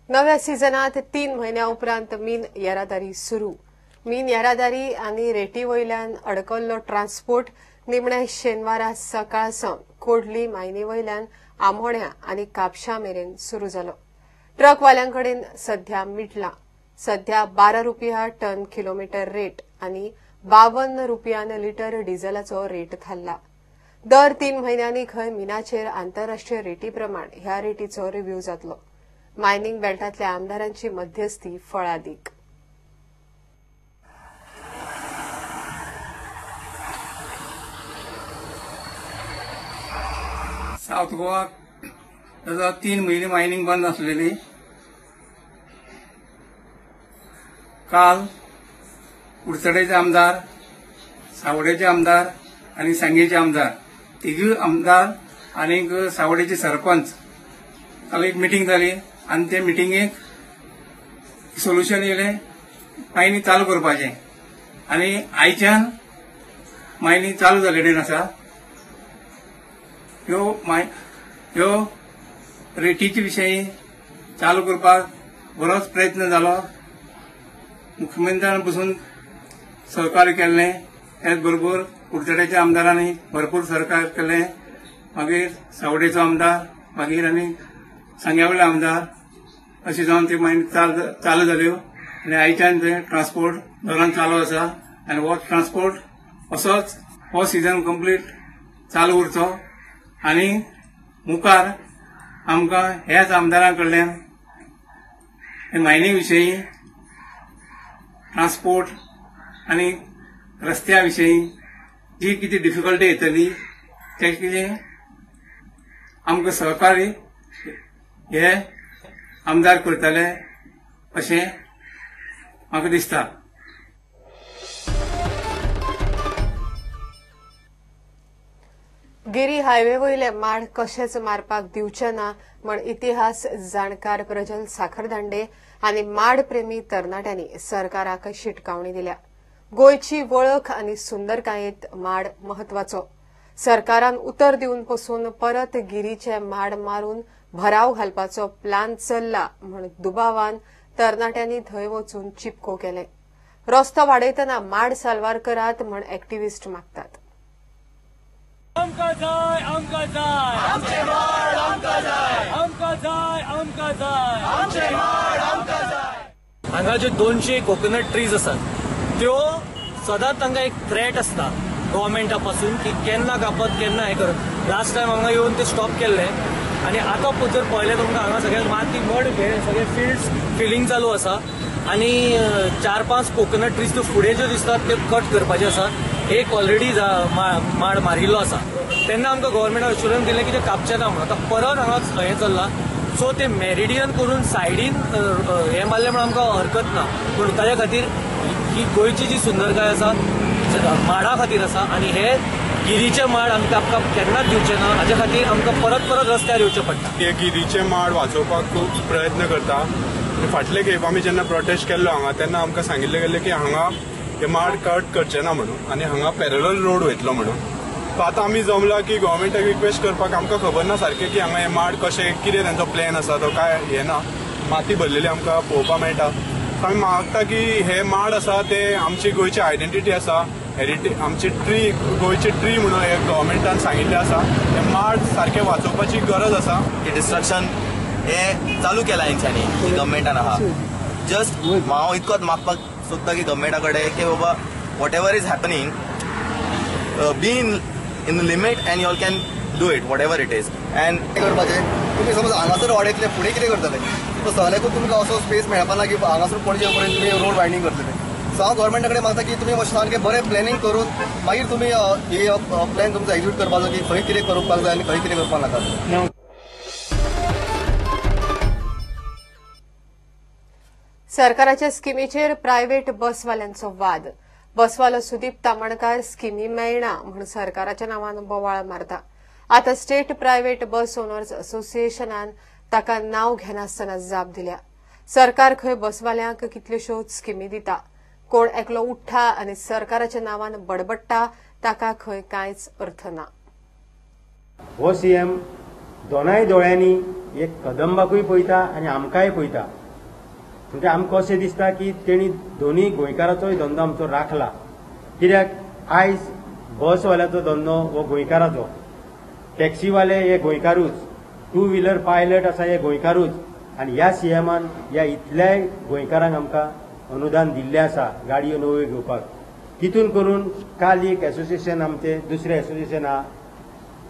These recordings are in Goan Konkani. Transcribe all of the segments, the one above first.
नव्या सीजनात 3 म्हयन्या उपरांत मीन येरादारी सुरू. मीन येरादारी आनी रेटी वयल्यान अडकल्लो ट्रान्सपोर्ट निमण्या शेनवारा सकाळ सावन कोडली मायनी वयल्यान आमोण्या आनी कापशा मेरेन सुरू जालो. ट्रकवाल्यांकडेन सध्या मिटला. सध्या 12 रुपया टन किलोमीटर रेट आनी 52 रुपयान लिटर डिझलाचो रेट थारला. दर 3 म्हयन्यांनी खंय मिनाचेर आंतरराष्ट्रीय रेटी प्रमाण ह्या रेटीचो रिव्ह्यू जातलो. मायनिंग बेल्टांतल्या आमदारांची मध्यस्थी फळादीक. सावथ गोवा 3 म्हयने मायनिंग बंद आसलेली. काल कुडचडेचे आमदार, सावडेचे आमदार आनी सांगेचे आमदार, तिगूय आमदार आनीक सावडेचे सरपंच काल एक मिटींग जाली आनी ते मिटिंगेक सोल्युशन येयलें मायनिंग चालू करपाचें आनी आयच्यान मायनिंग चालू जाल्लें आसा. ह्यो रेटीचे विशयी चालू करपाक बरोच प्रयत्न जालो. मुख्यमंत्र्यान बसून सहकार्य केल्लें, त्याच बरोबर कुडचड्याच्या आमदारांनी भरपूर सहकार्य केलें, मागीर सावडेचो आमदार, मागीर आनी सांग्या वयलो आमदार, अशें जावन ते मागीर चालू जाल्यो आनी आयच्यान ते ट्रान्सपोर्ट दरान चालू आसा आनी हो ट्रान्सपोर्ट असोच हो सिजन कंप्लीट चालू उरचो आनी मुखार आमकां ह्याच आमदारां कडल्यान मायनिंग विशयी, ट्रान्सपोर्ट आनी रस्त्या विशयी जी कितें डिफिकल्टी येतली ते कितें आमकां सहकार्य हे आमदार करतले अशें म्हाका दिसता. गिरी हायवे वयले माड कशेच मारपाक दिवचे ना म्हण इतिहास जाणकार प्रजल साखरदांडे आनी माड प्रेमी तरणाट्यांनी सरकाराक शिटकावणी दिल्या. गोंयची वळख आनी सुंदरकायेंत माड म्हत्वाचो. सरकारान उतर दिवन पसून परत गिरीचे माड मारून भराव घालपाचो प्लान चल्ला म्हण दुबावान तरणाट्यांनी थंय वचून चिपको केले. रस्तो वाडयतना माड साल्वार करात म्हण एक्टिविस्ट मागतात. आमकां जाय, आमकां जाय, आमचे माड आमकां जाय, आमकां जाय, आमकां जाय, आमचे माड आमकां जाय. हांगा ज्यो 200 कोकोनट ट्रीज आसात त्यो सदांच तांकां एक थ्रेट आसता गव्हर्मेंटा पासून की केन्ना कापत केन्ना हें करत. लास्ट टायम हांगा येवन ते स्टॉप केल्ले आनी आतां जर पळयलें तुमकां हांगा सगळ्याक माती मड सगळे फिल्ड्स फिलिंग चालू आसा आनी 4-5 कोकोनट ट्रीज त्यो फुडें ज्यो दिसतात त्यो कट करपाचे आसा. एक ऑलरेडी माड मारिल्लो आसा. तेन्ना आमकां गव्हर्मेंटान अश्युरन्स दिलें की ते कापचे ना म्हणून. आतां परत हांगा हें चल्लां. सो ते मेरिडियन करून सायडीन हें मारलें म्हण आमकां हरकत ना, पूण ताज्या खातीर ही गोंयची जी सुंदरकाय आसा माडा खातीर आसा आनी हे गिरीचे माड आमकां केन्नाच दिवचे ना. हाजे खातीर आमकां परत परत रस्त्यार येवचें पडटा. हे गिरीचे माड वाचोवपाक खूब प्रयत्न करता आनी फाटले खेप आमी जेन्ना प्रोटेस्ट केल्लो हांगा तेन्ना आमकां सांगिल्लें गेल्लें की हांगा हे माड कट करचे ना म्हणून आनी हांगा पॅरलल रोड वयतलो म्हणून. आतां आमी जमला की गव्हर्मेंटाक रिक्वेस्ट करपाक. आमकां खबर ना सारकें की हांगा हे माड कशें कितें तेंचो प्लॅन आसा तो काय हें ना, माती भरलेली आमकां पळोवपाक मेळटा. आमी मागता की हे माड आसा ते आमची गोंयची आयडेंटिटी आसा, हेरिटेज आमची ट्री, गोंयची ट्री म्हणून हे गव्हर्मेंटान सांगिल्लें आसा. हे माड सारके वाचोवपाची गरज आसा. डिस्ट्रक्शन हे चालू केलां हेंच्यांनी गव्हर्मेंटान आहा. जस्ट हांव इतकोच मागपाक सोदता की गव्हर्मेंटा कडेन की बाबा whatever is happening be in limit and you all can do it whatever it is. And करपाचें तुमी समज हांगासर वाडयतले फुडें कितें करतले? सो सगळ्याकूच तुमकां असो स्पेस मेळपा ना की हांगासर पणजे पर्यंत तुमी रोड वायडनींग करतले. सो हांव गव्हर्मेंटा कडेन मागता की तुमी मातशें सारकें बरें प्लॅनिंग करून मागीर तुमी हे प्लॅन तुमचो एक्झिक्यूट करपाचो की खंय कितें करपाक जाय आनी खंय कितें करपाक नाका. सरकाराच्या स्किमीचेर प्रायव्हेट बसवाल्यांचो वाद. बसवालो सुदीप तामणकार स्किमी मेळना म्हूण सरकाराच्या नांवान बोवाळ मारता. आतां स्टेट प्रायव्हेट बस ओनर्स असोसिएशनान ताका नांव घेनासतना जाप दिल्या. सरकार खंय बसवाल्यांक कितल्योश्योच स्किमी दिता. कोण एकलो उठ्ठा आनी सरकाराच्या नांवान बडबडटा ताका खंय कांयच अर्थ ना. हो सीएम दोनाय दोळ्यांनी एक कदंबाकूय पळयता आनी आमकांय पळयता. म्हणजे आमकां अशें दिसता की तेणी दोनूय गोंयकाराचोय धंदो आमचो राखला. कित्याक आयज बसवाल्याचो धंदो हो गोंयकाराचो, टॅक्सीवाले हे गोंयकारूच, टू व्हिलर पायलट आसा हे गोंयकारूच. आनी ह्या सीएमान ह्या इतल्याय गोंयकारांक आमकां अनुदान दिल्लें आसा गाडयो नव्यो घेवपाक. तितून करून काल एक एसोसिएशन आमचें दुसरें एसोसिएशन आहा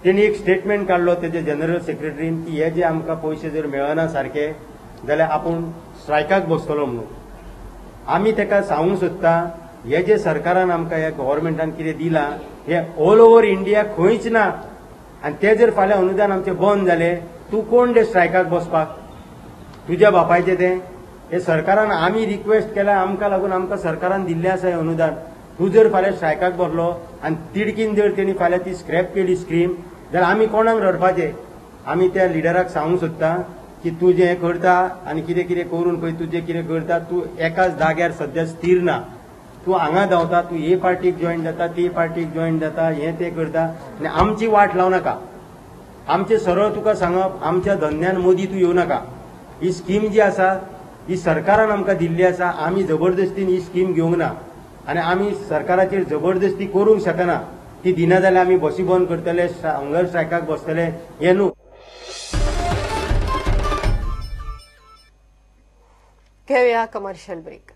तेणी एक स्टेटमेंट काडलो तेजे जनरल सेक्रेटरीन की हे जे आमकां पयशे जर मेळना सारके जाल्यार आपूण स्ट्रायकाक बसतलो म्हणून. आमी तेका सांगूंक सोदता हे जे सरकारान आमकां ह्या गव्हर्मेंटान कितें दिलां हे ऑल ओवर इंडिया खंयच ना. आनी ते जर फाल्यां अनुदान आमचें बंद जालें तूं कोण ते स्ट्रायकाक बसपाक, तुज्या बापायचें तें. हे सरकारान आमी रिक्वेस्ट केल्या, आमकां लागून आमकां सरकारान दिल्लें आसा हें अनुदान. तूं जर फाल्यां स्ट्रायकाक बसलो आनी तिडकीन जर तेणी फाल्यां ती स्क्रॅप केली स्कीम जाल्यार आमी कोणाक रडपाचें? आमी त्या लिडराक सांगूंक सोदता की तूं जें करता आनी कितें कितें करून पळय तूं जें कितें करता तूं एकाच जाग्यार सद्या स्थीर ना. तूं हांगा धांवता, तूं हे पार्टीक जॉयन जाता, ते पार्टीक जॉयन जाता, हें तें करता आनी आमची वाट लावं नाका. आमचें सरळ तुका सांगप, आमच्या धंद्यान मदीं तूं येवं नाका. ही स्कीम जी आसा ही सरकारान आमकां दिल्ली आसा, आमी जबरदस्तीन ही स्कीम घेवंक ना आनी आमी सरकाराचेर जबरदस्ती करूंक शकना. ती दिना जाल्यार आमी बसी बंद करतले, हंगर स्ट्रायकाक बसतले, हें न्हू. घेवया कमर्शियल ब्रेक.